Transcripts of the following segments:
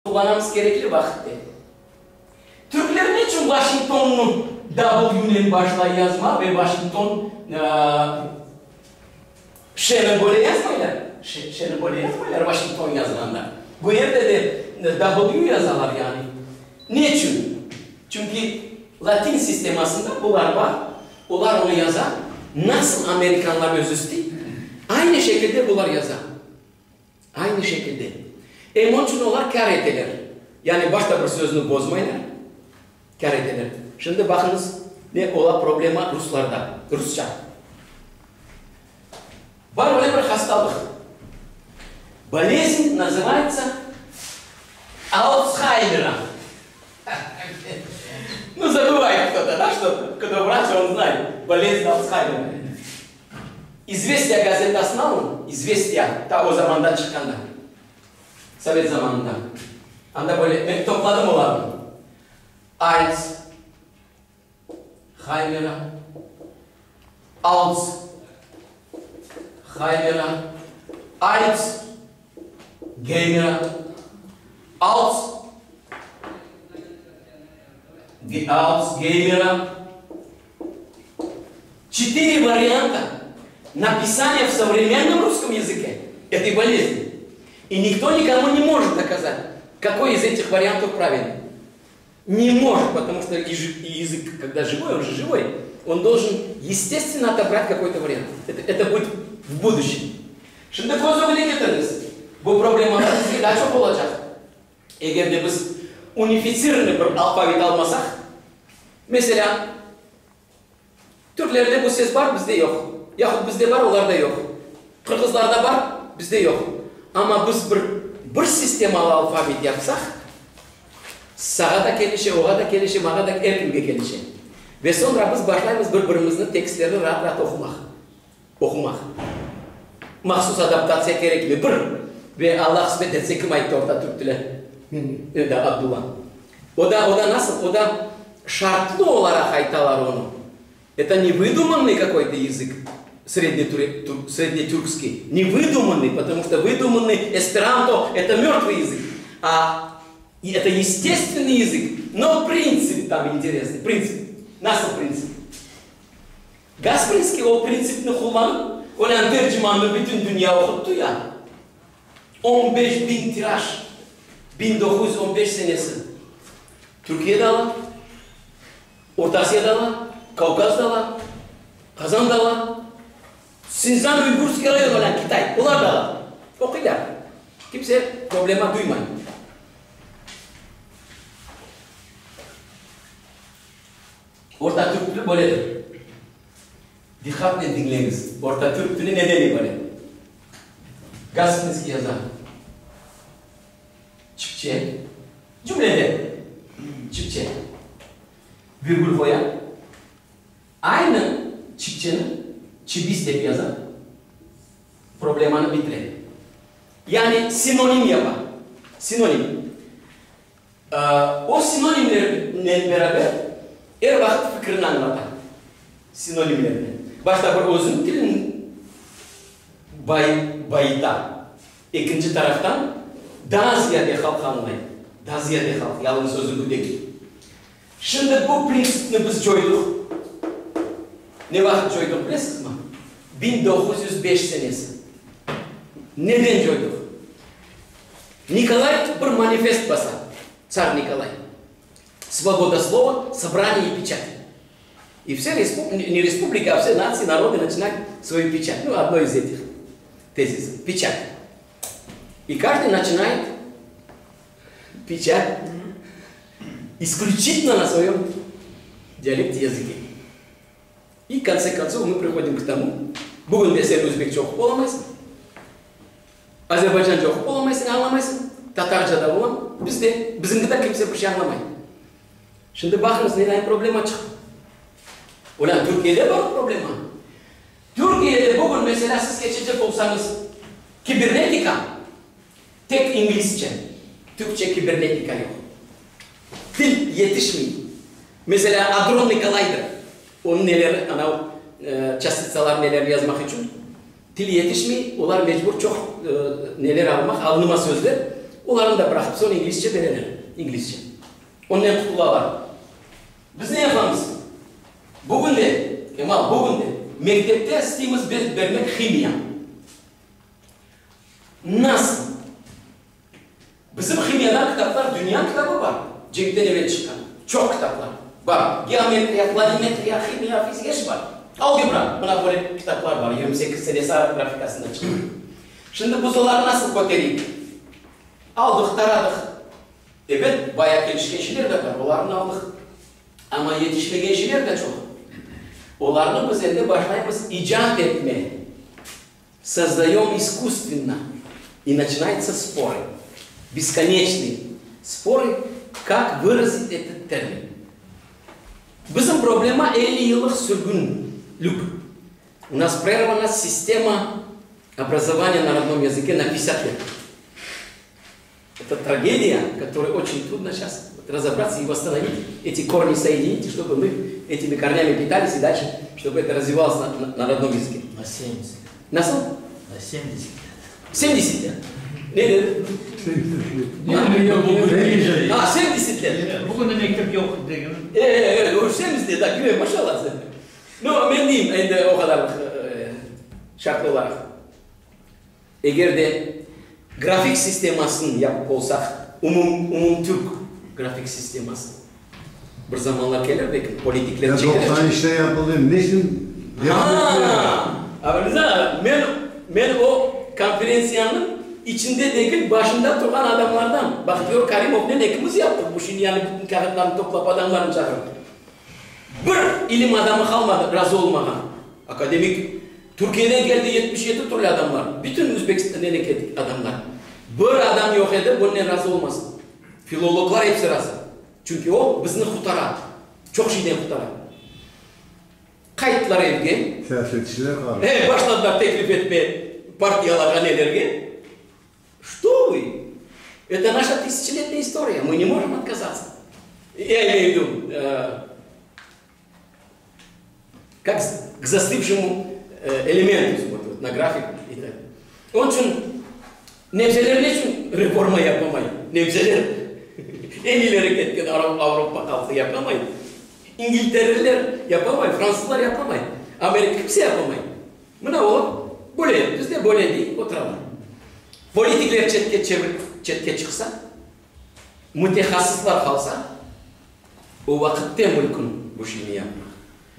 Qullanamız kerekli vaqıtte. Türkler neçün Vaşingtonnı W-nen başlay yazma ve Vaşington Ş-ni böyle yazmaylar? Ş-ni böyle yazmaylar Vaşington yazğanda. Bu yerde de W yazalar yani. Neçün? Çünki latin sistemasında bular bar, olar onı yaza, nasıl amerikanlar özü istey, aynı şekilde bular yaza. Aynı şekilde. Em onçün olar kâr eteler. Yani başta bir sözni bozmaylar, kâr eteler. Şimdi baqıñız, ne ola problema ruslarda, rusça. Bar öyle bir hastalıq. Bolezn nazıvayetsa Altshaymera. Nu, zabıvayet kto-to, da, şto-to? Kto vraç, on znayet. Bolezn Altshaymera. İzvestiya gazetasını alıñ, İzvestiya, ta o zamanda çıqqanda, sovet zamanında. Anda böyle, men topladım olarnı. Alts, Haymera, Alts, Haymera, Alts, Geymera, Alts, Alts, Geymera. Четыре варианта написания в современном русском языке этой болезни. И никто никому не может доказать, какой из этих вариантов правильный. Не может, потому что язык, когда живой, он же живой, он должен, естественно, отобрать какой-то вариант. Это, это будет в будущем. Şimdi köz ögüne ketiriñiz, bu problemalar bizge daa çoq olacaq. Eger de biz unifitsirannıy bir alfavit almasaq, meselâ, türklerde bu ses bar, bizde yoq, yahut bizde bar, olarda yoq, qırğızlarda bar, bizde yoq, amma biz bir bir sistemalı alfavit yapsaq, sağa da kelişe, oğa da kelişe, mağa da, er kimge kelişe. Ve soñra biz başlaymız bir-birimizni tekstlerni raat-raat oqumaq. Oqumaq. Mahsus adaptatsiya kerekmi? Bir. Ve Alla qısmet etse, kim ayttı orta türk tili? Men. Da, Abdulla. O da, o da nasıl? O da şartlı olaraq aytalar onı. Eto ne vıdumannıy kakoy-to yazık, srednetürkskiy. Ne vıdumannıy, potomu çto vıdumannıy esperanto, eto mörtvıy yazık. A eto yestestvennıy yazık, no printsip tam interesnıy, printsip. Nasıl printsip? Gasprinskiy o printsipni qullanıp, olân Tercimannı bütün dünya oquttı ya, 15 biñ tiraj, 1915 senesi, Türkiye de ala, Orta Asiya da ala, Kavkaz da ala, Qazan da ala, Sinzan-Uygurskiy rayon olân Kitay, olar da ala. Oquylar. Kimse problema duymay. Orta türk tili böyledir. Diqqatnen diñleñiz, orta türk tili neden ibaret? Gasprinskiy yaza, Çipçe, cümlede çipçe, virgül qoya, aynı çipçeni çibis dep yaza, problemanı bitire. Yani sinonim yapa, sinonim. O sinonimlernen beraber er vaqıt fikrini añlata. Sinonimlernen. Başta bir özüniñ tilini bayıta, ekinci taraftan daa ziyade halq añlay. Daa ziyade halq, yalıñız özüñki degil. Şimdi bu printsipni biz coydıq. Ne vaqıt coydıq bilesizmi? 1905 senesi. Neden coydıq? Nikolay bir manifest basa, tsar Nikolay. Svoboda slova, sobraniya i peçati. I vse ne respublika, a vse natsii, narodı načinayut svoyu peçat. Nu, odno iz etih tezisov. Peçat. I každıy načinayet peçat isklüçitno na svoyem dialekte, yazıke. I, konse kontsov, mı prihodim k tomu, bugün de sen özbekçe oqup olamaysıñ, azerbaycanca oqup olamaysıñ, añlamaysıñ, tatarca da olam, biz de, bizimki de kimse bir şey añlamay. Şimdi baqıñız, neday problema çıqtı. Olân, Türkiyede bar o problema. Türkiyede bugün, meselâ, siz keçecek olsañız kibernetika, tek inglizce, türkçe kibernetika yoq. Til yetişmey. Meselâ, Adronnıy Kollayder, onıñ neleri, anav çastitsalar neler yazmaq içün til yetişmey, olar mecbur çoq neler almaq, alınma sözler. Olarnı da bıraqıp, soñ inglizce bereler, inglizce. Onnen qutulalar. Biz ne yapamız? Bugün de, Kemal, bugün de mektepte isteymiz bermek himiya. Nasıl? Bizim himiyadan kitaplar, dünya kitabı bar, cenkten evel çıqqan. Çoq kitaplar bar. Geometriya, planimetriya, himiya, fizika, er şey bar. Algebra, mına böyle kitaplar bar, 28 senesi arap grafikasında çıqqan. Şimdi biz olarnı nasıl kötereyik? Aldıq, taradıq. Ebet, bayağı kelişken şeyler de bar, olarnı aldıq. Amma yetişmegen şeyler de çoq. Olarnı biz endi başlaymız icat etme. Sozdayom iskusstvenno, i načinayutsa sporı, beskoneçnıy sporı, kak vırazit etot termin. Bizim problema 50 yıllıq sürgünlük. U nas prervana sistema obrazovaniya na rodnom yazıke na 50 let. Это трагедия, которой очень трудно сейчас разобраться и восстановить эти корни, соединить, чтобы мы этими корнями питались и дальше, чтобы это развивалось на, на, на родном языке. На 70. На сколько? На 70 лет. 70 лет. Ne dedi? А, 70 лет. Bugün de mektep yoq degin. E, e, e, 70 lет, da, güle, maşallah sen. No, men deyim, endi o qadar şartlı olaraq. Eger de grafik sistemasını yapıp olsaq, umum, umumtürk grafik sisteması, bir zamanlar kelir, belki politikler Ya çekilir. 93'te yapıldı, ne içün devam etmedi? Ha, Rıza, men, men o konferentsiyanıñ içinde degil, başında turğan adamlardan, Bahtiyor Karimovnen ekimiz yaptıq bu işni, yani bütün kâğıtlarnı toplap, adamlarnı çağırıp. Bir ilim adamı qalmadı razı olmağan. Akademik, Türkiyeden keldi 77 türlü adamlar, bütün Özbekistandan keldi adamlar. Bir adam yoq edi bunnen razı olmasın. Filologlar episi razı. Çünki o, bizni qutara, çoq şeyden qutara. Qayttılar evge. Siyasetçiler qarıştı. E, başladılar teklif etme partiyalarğa, nelerge. Что вы? Это наша тысячелетняя история, мы не можем отказаться. Я имею в виду, э, как к застывшему э, элементу смотрят, на график и так. Onıñ içün nemseler ne içün reforma yapamay? Nemseler eñ ileri ketken Avropa halqı yapamay. İngiltereliler yapamay, fransızlar yapamay, Amerika kimse yapamay. Mına olar böyle, bizde böyle dey, oturalar. Politikler çetke çevir, çetke çıqsa, mütehassıslar qalsa, o vaqıtte mümkün bu şeyni yapmaq.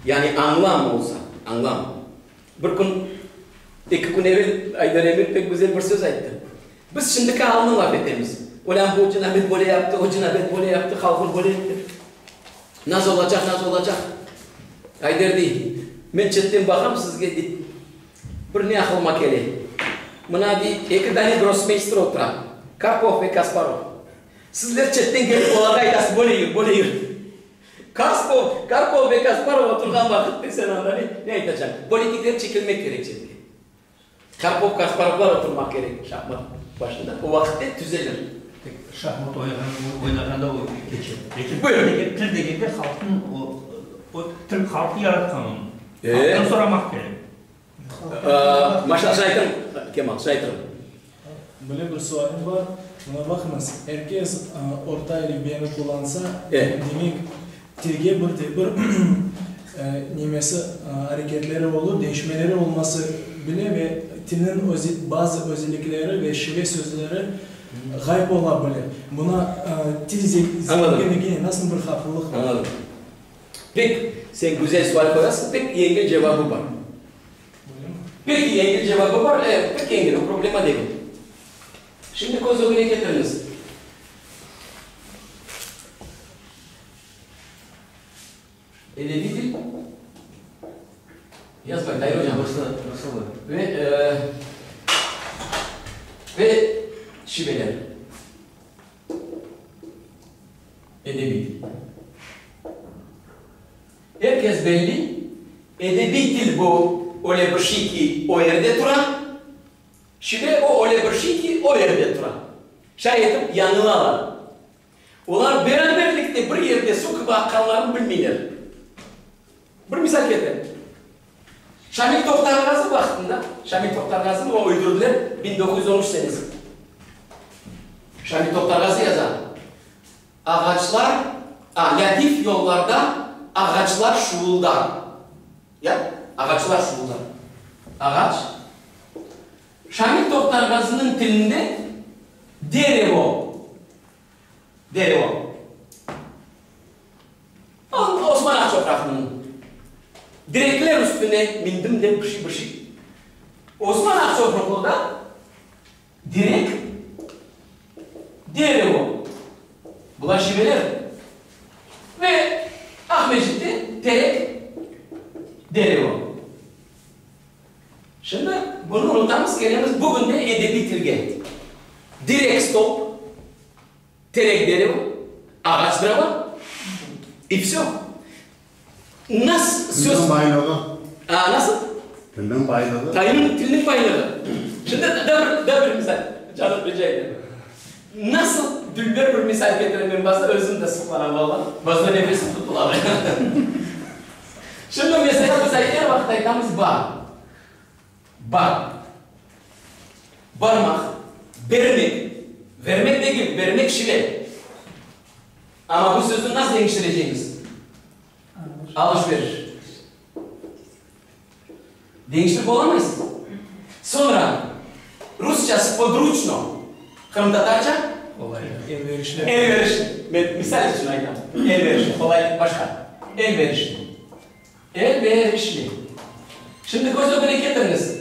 Yani añlam olsa, añlam. Bir kün, eki kün evel Ayder Emir pek güzel bir söz ayttı. Biz şimdiki alnı laf etemiz. Olân bu cinabet böyle yaptı, o cinabet böyle yaptı, halqım böyle etti. Naz olacaq, naz olacaq. Ayder dey, men çetten baqam sizge, dey, bir ne aqılıma kele. Mına, dey, eki dane grossmeyster otura, Karpov ve Kasparov. Sizler çetten kelip olarğa aytasız, böyle yür, böyle yür. Kaspov, Karpov ve Kasparov oturğan vaqıt, sen anda ne, ne aytacaq? Politikler çekilmek kerek çetke. Karpov, Kasparovlar oturmaq kerek şahmat başında, o vaqıtte tüzelir. Tek şahmat oynağanda o keçe. Lekin Buyur. til degende halqnıñ o, o til halq yaratqan onı. E? Halqtan soramaq kerek. Maşa, şay aytırım, Kemal, şay aytırım. Böyle bir sualim bar, mına baqıñız, er kes orta elifbeni qullansa, demek, tilge bir de bir nemesi, areketleri olur, deñişmeleri olması bile ve tilniñ bazı özellikleri ve şive sözleri ğayıp ola bile. Buna til zenginligine nasıl bir havflılıq bar? Añladım. Pek sen güzel sual qoyasıñ, pek yengil cevabı bar. Pek yengil cevabı bar, e, pek yengil, o problema degil. Şimdi köz ögüne ketiriñiz. Edebiy til. Yazmay, Tair ocam. Nasıl? Ve, e, ve şiveler. Edebiy til. Er kes belli, edebiy til bu öyle bir şey ki, o yerde tura, şive o öyle bir şey ki, o yerde tura. Şay etip yañılalar. Olar beraberlikte bir yerde suv kibi aqqanlarını bilmeyler. Bir misal ketirem. Şamil .. Toqtarğazı vaqtında, Şamil Toqtarğazını o öldürdiler 1913 senesi. Şamil Toqtarğazı yaza, Ağaçlar, a, lâtif yollarda ağaçlar şuvuldar. Ya? Ağaçlar şuvuldar. Ağaç. Şamil Toqtarğazınıñ tilinde derevo. Derevo. Osman Aqçoqraqlınıñ Direkler üstüne mindim dep bir şey, bir şey. Osman Aqçoqraqlıda direk, derevo. Bular şiveler. Ve Aqmescitte terek, derevo. Şimdi bunı unutamız, kelemiz bugün de edebiy tilge. Direk stolp. Terek derevo, ağaç drava, i vsö. Nas söz. Tilniñ baylığı. A, nasıl? Tilniñ baylığı. Tilniñ, tilniñ baylığı. Şimdi daa bir, daa bir misal, canım, rica etem. Nasıl dülber bir misal ketirem men bazıda özüm de suqlanam valla, bazıda nefesim tutula. Şimdi meselâ biz er vaqıt aytamız ba. Bar. Barmaq, bermek, vermek degil, bermek şive. Amma bu sözni nasıl deñiştireceñiz? Alış-veriş. Deñiştirip olamaysız. Soñra, rusça spodruçno, qırımtatarca? Qolay. Elverişli. Elverişli. Men misal içün aytam. Elverişli. Qolay başqa. Elverişli. Elverişli. Şimdi köz ögüne ketiriñiz.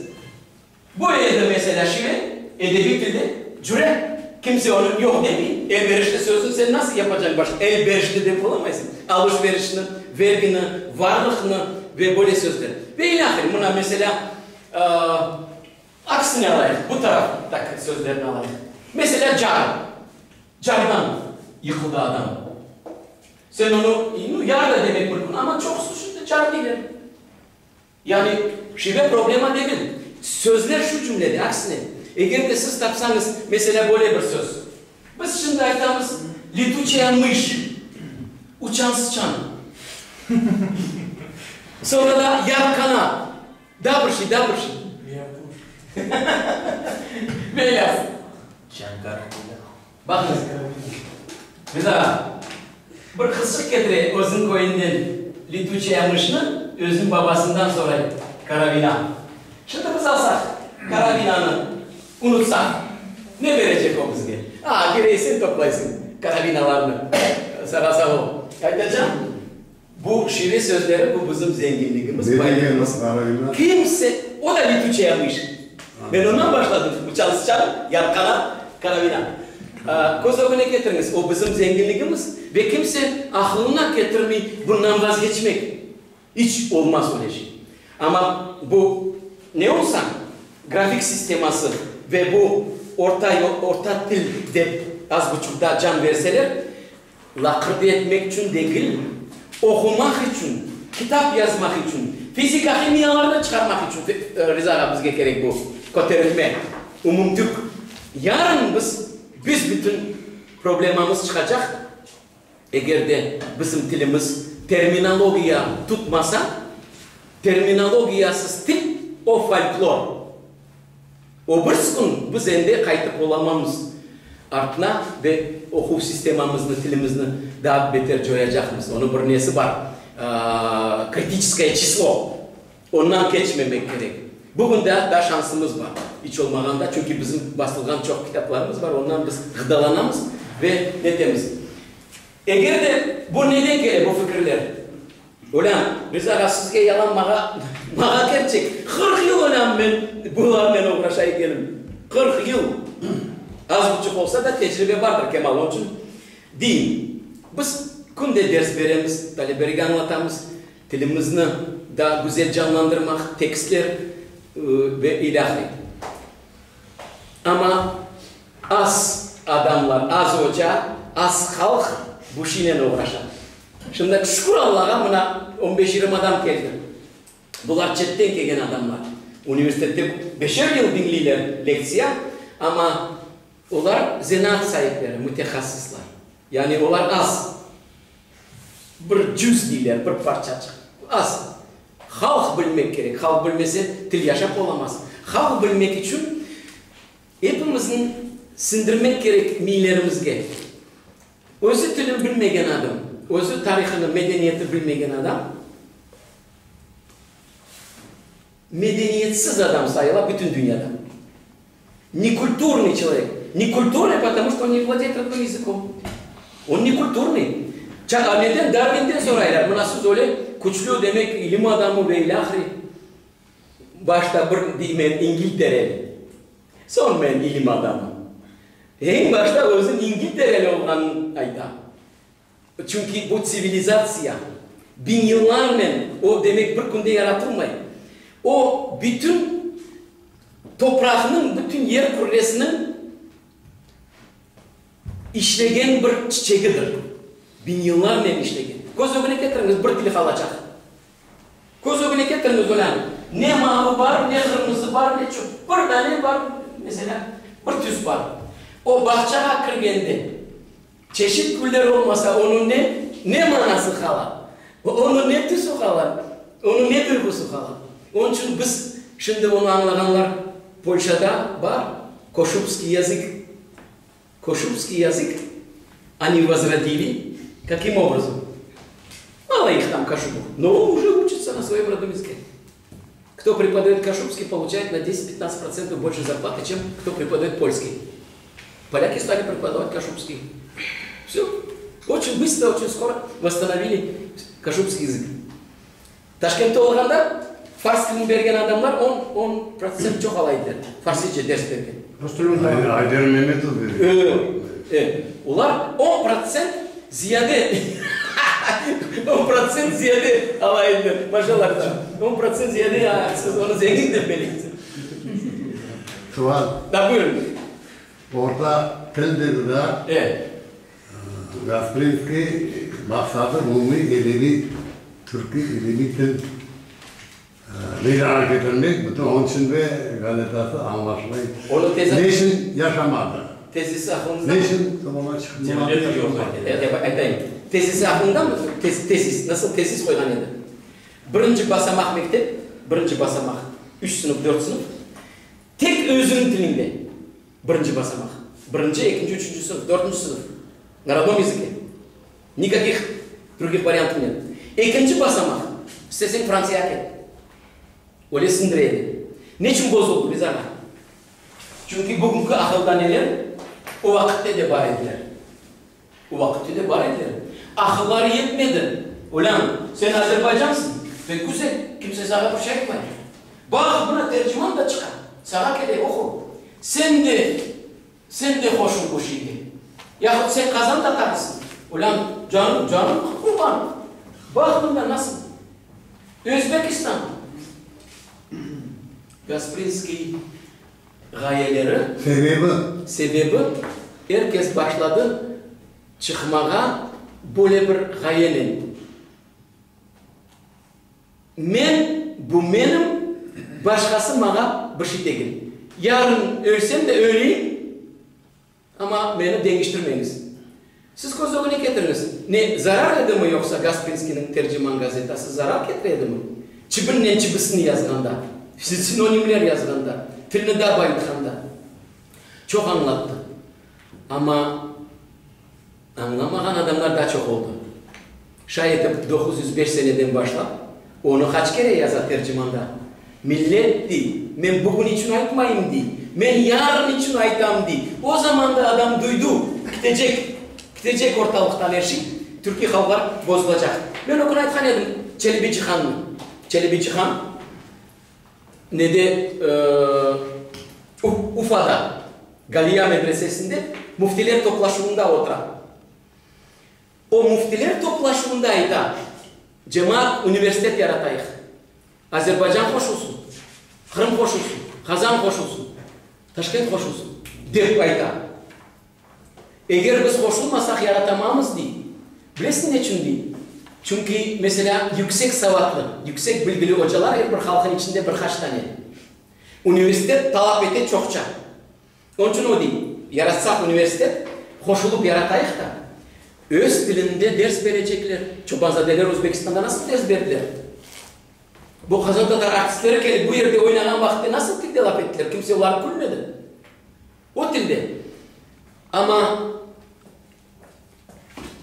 Bu edi meselâ şive, edebiy tilde, cüre, kimse onı yoq demey, elverişli sözüni sen nasıl yapacañ başqa, elverişli dep olamaysıñ, alış-verişni, vergini, varlıqnı ve böyle sözler. Ve ilâhre, mına meselâ, aksini alayıq, bu taraftaki sözlerni alayıq. Meselâ, car. Cardan yıqıldı adam. Sen onı, nu, yar da demek mümkün, amma çoqusı şimdi car deyler. Yani, şive problema degil. Sözler şu cümlede, aksine, eger de siz tapsañız, meselâ, böyle bir söz. Biz şimdi aytamız, letüçaya mış, uçan sıçan. Soñra da yar qanat, daa bir şey, daa bir şey. Velâsıl. Baqıñız, Riza, bir qızçıq ketire özüniñ köyünden letüçaya mışnı, özüniñ babasından soray, Karavina. Şimdi biz alsaq karavinanı, unutsaq, ne berecek o bizge? A, kerek sen toplaysıñ karavinalarnı, sağa sağ ol. Aytacam, bu şive sözleri, bu bizim zenginligimiz, baylığımız. Kimse, o da letüçaya mış. Men ondan başladım, uçan sıçan, yatqana, karavina. Köz ögüne ketiriñiz, o bizim zenginligimiz ve kimse aqlına ketirmey bundan vazgeçmek. İç olmaz öyle şey. Amma bu ne olsa, grafik sisteması ve bu orta orta til dep az buçuq daa can berseler, laqırdı etmek içün degil, oqumaq içün, kitap yazmaq içün, fizika, himiyalarnı çıqarmaq içün, Riza ağa, bizge kerek bu köterilme, umumtürk. Yarın biz büs-bütün problemamız çıqacaq. Eger de bizim tilimiz terminologiya tutmasa, terminologiyasız til, o folklor. O bir kün biz endi qaytıp olamamız artına ve oquv sistemamıznı, tilimizni daa beter coyacaqmız. Onıñ bir nesi bar, kritiçeskoye çislo, ondan keçmemek kerek. Bugün daa da şansımız bar, iç olmağanda, çünki bizim basılğan çoq kitaplarımız bar, ondan biz ğıdalanamız ve netemiz. Eger de bu neden kele, bu fikirler? Olân, Riza ağa, sizge yalan, mağa, mağa kerçek. 40 yıl, olân, men bularnen oğraşa ekenim. 40 yıl. Az buçuq olsa da, tecribe bardır, Kemal, onıñ içün deyim. Biz künde ders beremiz, talebelerge añlatamız, tilimizni daa güzel canlandırmaq, tekstler ve ilâhre. Amma az adamlar, az oca, az halq bu şeynen oğraşa. Şimdi, şükür Allağa, mına on beş-yigirmi adam keldi. Bular çetten kelgen adamlar. Universitette beşer yıl diñleyler lektsiya, amma olar zenaat saipleri, mütehassıslar. Yani olar az. Bir cüz deyler, bir parçaçıq. Az. Halq bilmek kerek. Halq bilmese, til yaşap olamaz. Halq bilmek içün epimizniñ. Siñdirmek kerek miylerimizge. Özü tilin bilmegen adam, özü tarihını, medeniyeti bilmegen adam medeniyetsiz adam sayıla bütün dünyada. Nekulturnıy çelovek. Nekulturnıy, потому что on ne vladeyet rodnoy yazıkom. On nekulturnıy. Ça, neden Darvinden soraylar, mına siz öyle küçlü, demek, ilim adamı ve ilâhre. Başta bir dey men İngiltereli, soñ men ilim adamı. Eñ başta özüñ İngiltereli olğanıñ ayta. Çünki bu tsivilizatsiya biñyıllarnen, o demek bir künde yaratılmay, o bütün topraqnıñ, bütün yer kürresiniñ işlegen bir çiçegidir. Biñyıllarnen işlegen. Köz ögüne ketiriñiz, bir til qalacaq. Köz ögüne ketiriñiz olân, ne mavı bar, ne qırmızı bar, ne çöp. Bir dane bar, meselâ, bir tüs bar. O bağçağa kirgende, çeşit güller olmasa, onıñ ne, ne manası qala? Onıñ ne tüsü qala? Onıñ ne duyğusı qala? Onıñ içün biz, şimdi onı añlağanlar Polşada bar, Koşubskiy yazık, Koşubskiy yazık, oni vozrodili, kakim obrazom? Malo ih tam koşubov, no uje učatsa na svoyem rodnom yazıke. Kto prepodayot koşubskiy, poluçayet na deset-pyatnadtsat protsentov bolşe zarplatı, çem kto prepodayot polskiy. Polâki stali prepodavati koşubskiy. Vsё. Oçün bıstro, oçün skoro vosstanovili koşubskiy yazık. Taşkentte olğanda fars tilini bergen adamlar on, on protsent çoq ala ediler, farsice ders bergen. Rus tilini Ayder Memetov bergen. E, e, olar 10% ziyade, 10% ziyade ala ediler, maşallah, 10% ziyade, siz onı zengin dep beleysiz. Sual. Da, buyurıñ. Orta til dedi da. E. Gasprinskiy maqsadı umumiy edebiy, türkiy edebiy til meydanğa ketirmek, bütün onıñ içün de gazetası añlaşılay. Onıñ tezi. Ne içün yaşamadı? Tezisi aqlıñızda mı? Ne içün soñuna çıqmadı? Aytayım. Tezisi aqlıñdamı? Tezis, nasıl tezis qoyğan edi? Birinci basamaq mektep, birinci basamaq, üç sınıf, dört sınıf, tek özüniñ tiliñde. Birinci basamaq. Birinci, ekinci, üçünci sınıf, dörtünci sınıf. Na rodnom yazıke. Nikakih drugih variantov net. Ekinci basamaq, isteseñ Frantsiyağa ket. Öyle sindire edi. Neçün bozuldı, Riza ağa? Çünki bugünki aqıldaneler o vaqıtte de bar ediler. O vaqıtte de bar ediler. Aqılları yetmedi. Olân, sen azerbaycansıñ, pek güzel, kimse saña bir şey aytmay. Baq, mına Terciman da çıqa, saña kerek, oqu. Sen de, sen de qoşul bu şeyge. Yahut sen qazan tatarısıñ. Olân, canım, canım qurban, baq mında nasıl. Özbekistan. Gasprinskiy ğayeleri. Sebebi? Sebebi, er kes başladı çıqmağa böyle bir ğayenen, Men, bu menim, başqası maña bir şey degil. Yarın ölsem de öleyim, amma meni deñiştirmeñiz. Siz köz ögüne ketiriñiz, ne zarar edimi yoqsa Gasprinskiyniñ Terciman gazetası zarar ketire edimi? Çibinnen çibisini yazğanda, sinonimler yazğanda, tilni daa bayıtqanda. Çoq añlattı. Amma añlamağan adamlar daa çoq oldı. Şay etip, 905 seneden başlap, onı qaç kere yaza Tercimanda, Millet, dey, men bugün içün aytmayım, dey, men yarın içün aytam, dey. O zamanda adam duydu, kitecek, kitecek ortalıqtan er şey, türkiy halqlar bozulacaq. Men o kün aytqan edim Çelebi Cihannı. Çelebi Cihan nede, Ufada, Galiya medresesinde müftiler toplaşuvında otura. O müftiler toplaşuvında ayta, Cemaat, universitet yaratayıq. Azerbaycan qoşulsın, Qırım qoşulsın, Qazan qoşulsın, Taşkent qoşulsın, dep ayta. Eger biz qoşulmasaq, yaratamamız, dey. Bilesiñ neçün, dey? Çünki, meselâ, yüksek savatlı, yüksek bilgili ocalar er bir halqın içinde bir qaç tane. Universitet talap ete çoqça. Onıñ içün o dey, yaratsaq universitet, qoşulıp yaratayıq da, öz tilinde ders berecekler. Çobanzadeler Özbekistanda nasıl ders berdiler? Bu qazantatar artistleri kelip bu yerde oynağan vaqıtte nasıl tilde laf ettiler? Kimse olarnı külmedi. O tilde. Amma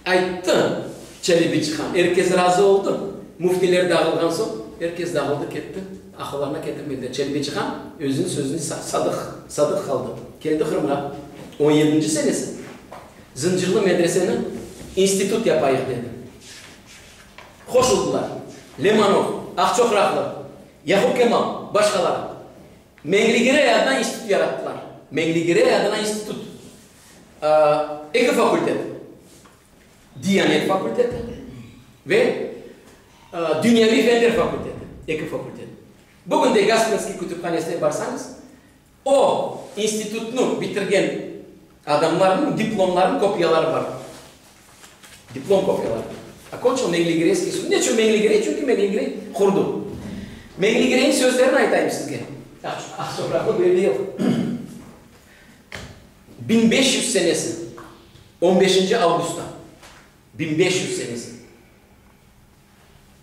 ayttı Çelebi Cihan, er kes razı oldı. Müftiler dağılğan soñ, er kes dağıldı, ketti, aqıllarına ketirmediler. Çelebi Cihan özüniñ sözüne sadıq, sadıq qaldı. Keldi Qırımğa, on yedinci senesi, Zıncırlı medreseni institut yapayıq, dedi. Qoşuldılar, Lemanov, Aqçoqraqlı, Yaqub Kemal, başqaları. Meñli Girey adına institut yarattılar. Meñli Girey adına institut. Eki fakultet, Diyanet fakulteti ve Dünyaviy fenler fakulteti, eki fakultet. Bugün de Gasprinskiy kütüphanesine barsañız, o institutnı bitirgen adamlarnıñ diplomlarınıñ kopiyaları bar. Diplom kopiyaları. Okonçil Meñli Gireyskiy institut. Ne içün Meñli Girey? Çünki Meñli Girey qurdı. Meñli Gireyniñ sözlerini aytayım sizge. Aqçoqraqlı bu evde yoq. 1500 senesi, on beşinci avgustta, 1500 senesi,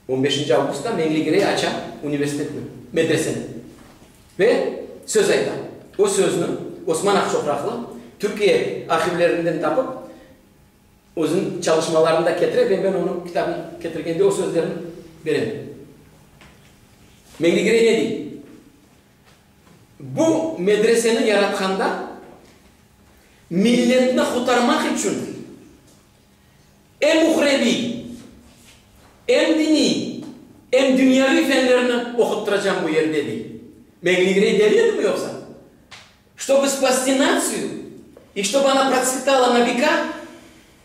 on beşinci avgustta Meñli Girey aça universitetni, medreseni ve söz ayta. O sözni Osman Aqçoqraqlı Türkiye arhivlerinden tapıp, özüniñ çalışmalarında ketire ve men onıñ kitabını ketirgende o sözlerni berem. Meñli Girey ne dey? Bu medreseni yaratqanda milletni qutarmaq içün em uhreviy, em diniy, em dünyaviy fenlerni oquttıracam bu yerde, dey. Meñli Girey deli edimi yoqsa? Ştobı spasti natsiyu i ştobı ona protsvetala na veka,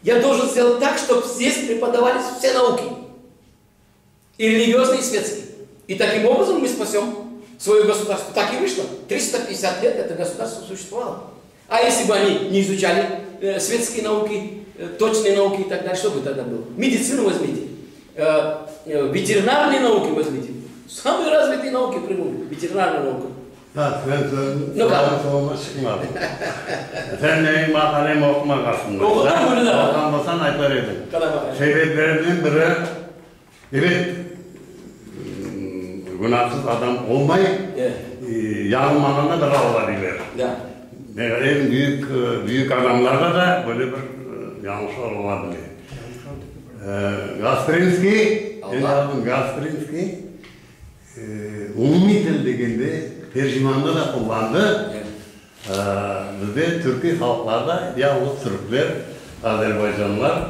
ya doljen sdelat tak, ştob zdes prepodavalis vse nauki. И религиозный, и светский. И таким образом мы спасем свое государство. Так и вышло. 350 лет это государство существовало. А если бы они не изучали светские науки, точные науки и так далее, что бы тогда было? Медицину возьмите, ветеринарные науки возьмите. Самые развитые науки в Крыму, ветеринарная наука. Ha, sen Ну как? Soñuna çıqmadın. Sen menim maqalemi oqumağansıñ. Oqudım bunı da. Oquğan bolsañ aytar ediñ. Qara baqayım. Sebeplerinden biri, ebet, günahsız adam olmay, yañılmağanda da ola bilir. Da. Eñ büyük, büyük adamlarda da böyle bir yañlışlar ola bile. Gasprinskiy, Allah. Gasprinskiy umumiy til degende Tercimanda da qullandı. Bizde türkiy halqlarda yalıñız türkler, azerbaycanlar,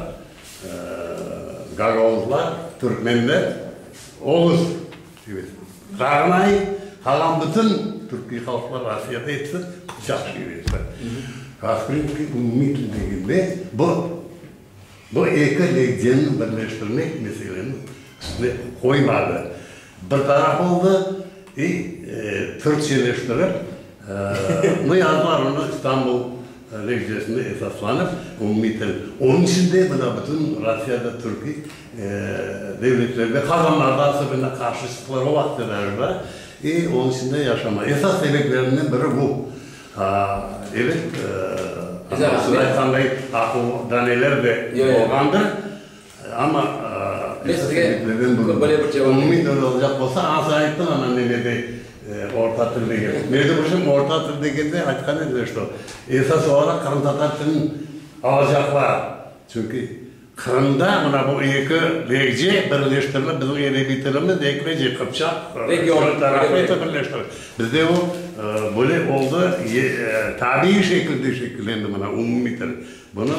gagauzlar, türkmenler, oğuz Qağnay, qalğan bütün türkiy halqlar Asiyada episi qıpçaq şivesi. Gasprinskiy umumiy til degende bu, bu eki lehceni birleştirmek meseleni üstüne qoymadı. Bir taraf oldı i türkçeleştirip, nu yazdılar onı İstanbul lehcesine esaslanıp, umumiy til. Onıñ içün de mına bütün Rossiyada türkiy devletlerde qazanlardan sıbına qarşı çıqtılar o vaqıtta da, i onıñ içün de yaşama. Esas sebeplerinden biri bu. Ebet, siz aytqanday aqıl daneler de olğandır. Amma Men sizge böyle bir cevap Umumiy til olacaq bolsa, a, sen ayttıñ ana nemede orta til degen. Mende bir şey orta til degende aytqan ediler, что esas olaraq qırımtatar tilin alacaqlar. Çünki Qırımda mına bu eki lehce birleştirilip, bizim edebiy tilimiz eki lehce, qıpçaq, Region, tarafı birleştirildi. Bizde o böyle oldı, tabiiy şekilde şekillendi mına umumiy til. Bunı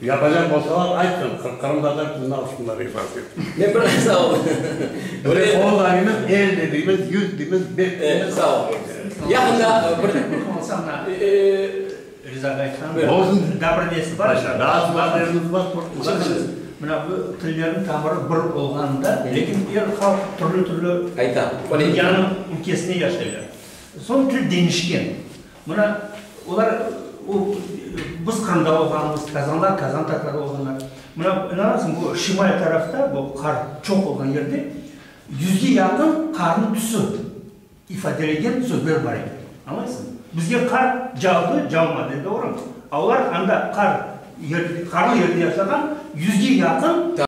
yapacaq bolsalar, aytsın, qırımtatar tilini alsınlar esas etip. Men bir sağ ol. Bizde qol deymiz, el de deymiz, yüz deymiz, bet deymiz. Sağ ol. Yaqında bir Riza aytqan Olsun. Daa bir nesi bar. Daa suallerimiz bar. Mına bu tillerniñ tamırı bir olğanında, lâkin er halq türlü-türlü Ayta. dünyanıñ ülkesinde yaşaylar. Soñ til deñişken. Mına olar o biz Qırımda olğanımız, kazanlar kazan tatarı olğanlar. Mına inanasıñ, bu şimal tarafta, bu qar çoq olğan yerde 100ge yaqın qarnıñ tüsü ifadelegen sözler bar eken. Añlaysıñmı? Bizge qar cavdı, cavmadı, doğrumı? A olar anda qar, qarlı yerde yaşağan 100ge yaqın.